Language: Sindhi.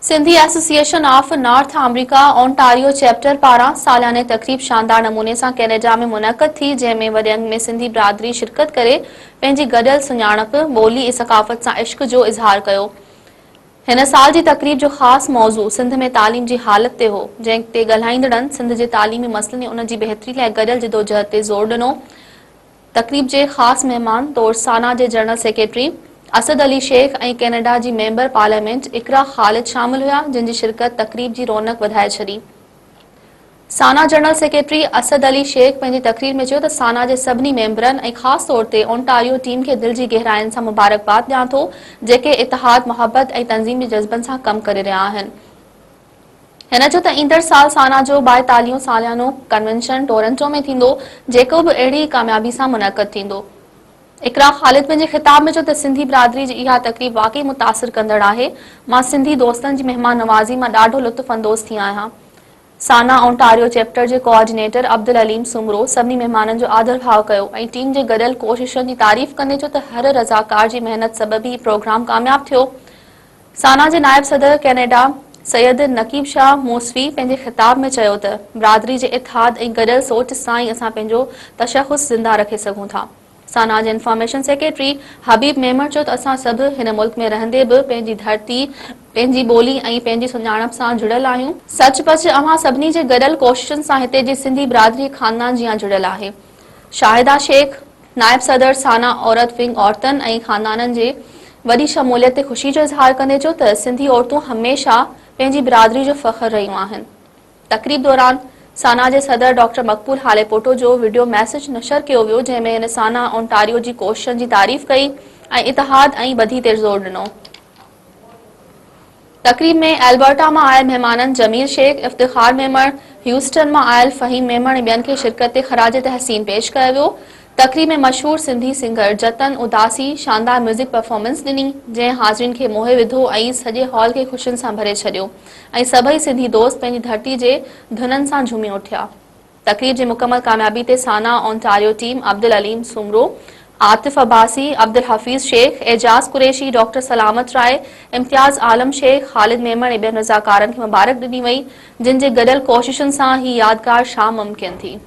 Sindhi association of North America Ontario chapter پاران سالياني تقريب شاندار نموني سان ڪينيڊا ۾ منعقد ٿي، جنهن ۾ وڏي انگ ۾ سنڌي برادري شرڪت ڪري پنهنجي گڏيل سڃاڻپ، ٻولي ۽ ثقافت سان عشق جو اظهار ڪيو. هن سال جي تقريب جو خاص موضوع سنڌ ۾ تعليم جي حالت تي هو، جنهن تي ڳالهائيندڙن سنڌ جي تعليمي مسئلن ۽ ان جي بهتري لاء گڏيل جدوجهد تي زور ڏنو. تقريب جي خاص مهمان طور سانا جي general secretary Asad Ali Shaikh ۽ Canada جي ميمبر پارليامينٽ اقرا خالد شامل هيا جن جي شرڪت تقريب جي رونق وڌائي ڇڏي. سانا جنرل سيڪريٽري اسد علي شيخ پنهنجي تقرير ۾ چيو ته سانا جي سڀني ميمبرن ۽ خاص طور تي اونٽاريو ٽيم کي دل جي گهراين سان مبارڪباد ڏيان ٿو جيڪي اتحاد، محبت ۽ تنظيم جي جذبن سان ڪم ڪري رهيا آهن. هن چيو ته ايندڙ سال سانا جو ٻائيتاليهون ساليانو ڪنوينشن ٽورنٽو ۾ ٿيندو، جيڪو به اهڙي ئي ڪاميابي سان منعقد ٿيندو. اقرا خالد پنهنجي خطاب ۾ چيو ته سنڌي برادري جي اها تقريب واقعي متاثر ڪندڙ آهي، مان سنڌي دوستن جي مهمان نوازي مان ڏاڍو لطف اندوز ٿي آهيان. سانا اونٽاريو چيپٽر جي ڪوآرڊينيٽر عبدالعليم سومرو سڀني مهمانن جو آڌرڀاء ڪيو ۽ ٽيم جي گڏيل ڪوششن جي تعريف ڪندي چيو ته هر رضاڪار جي محنت سبب هي پروگرام ڪامياب ٿيو. سانا جي نائب صدر ڪينيڊا سيد نقيب شاهه موسوي پنهنجي خطاب ۾ چيو ته برادري جي اتحاد ۽ گڏيل سوچ سان ئي اسان پنهنجو تشخص زنده رکي سگهون ٿا. سانا جي انفارميشن سيڪريٽري حبيب ميمڻ چيو ته اسان سڀ هن ملڪ ۾ رهندي به پنهنجي ڌرتي، پنهنجي ٻولي ۽ پنهنجي سڃاڻپ سان جڙيل آهيون. سچ پچ اوهان سڀني جي گڏيل ڪوششن سان هتي جي سنڌي برادري هڪ خاندان جيان جڙيل آهي. شاهده شيخ، نائب صدر سانا عورت ونگ عورتن ۽ خاندانن جي وڏي شموليت تي خوشي جو اظهار ڪندي چيو ته سنڌي عورتون هميشه پنهنجي برادري جو فخر رهيون آهن. تقريب دوران سانا جي صدر ڊاڪٽر مقبول هاليپوٽو جو وڊيو ميسيج نشر ڪيو ويو جنهن ۾ هن سانا اونٽاريو جي ڪوششن جي تعريف ڪئي ۽ اتحاد ۽ ٻڌي تي زور ڏنو. تقريب ۾ البرٽا مان آيل مهمانن جميل شيخ، افتخار ميمڻ، هيوسٽن مان آيل فهيم ميمڻ ۽ ٻين کي شرڪت تي خراج تحسين پيش ڪيو ويو. تقريب ۾ مشهور سنڌي سنگر جتن اداسي شاندار ميوزڪ پرفارمنس ڏني، جنهن حاضرين کي موهي وڌو ۽ سڄي هال کي خوشين سان ڀري ڇڏيو ۽ سڀئي سنڌي دوست پنهنجي ڌرتي جي ڌنن سان جهومي اٿيا. تقريب جي مڪمل ڪاميابي تي سانا Ontario team Abdul Aleem Soomro, Atif Abbasi, Abdul Hafeez Shaikh, Ijaz Qureshi, doctor Salamat Rao, Imtiaz عالم شيخ، خالد ميمڻ ۽ ٻين رضاڪارن کي مبارڪ ڏني وئي، جن جي گڏيل ڪوششن سان هي يادگار شام ممڪن ٿي.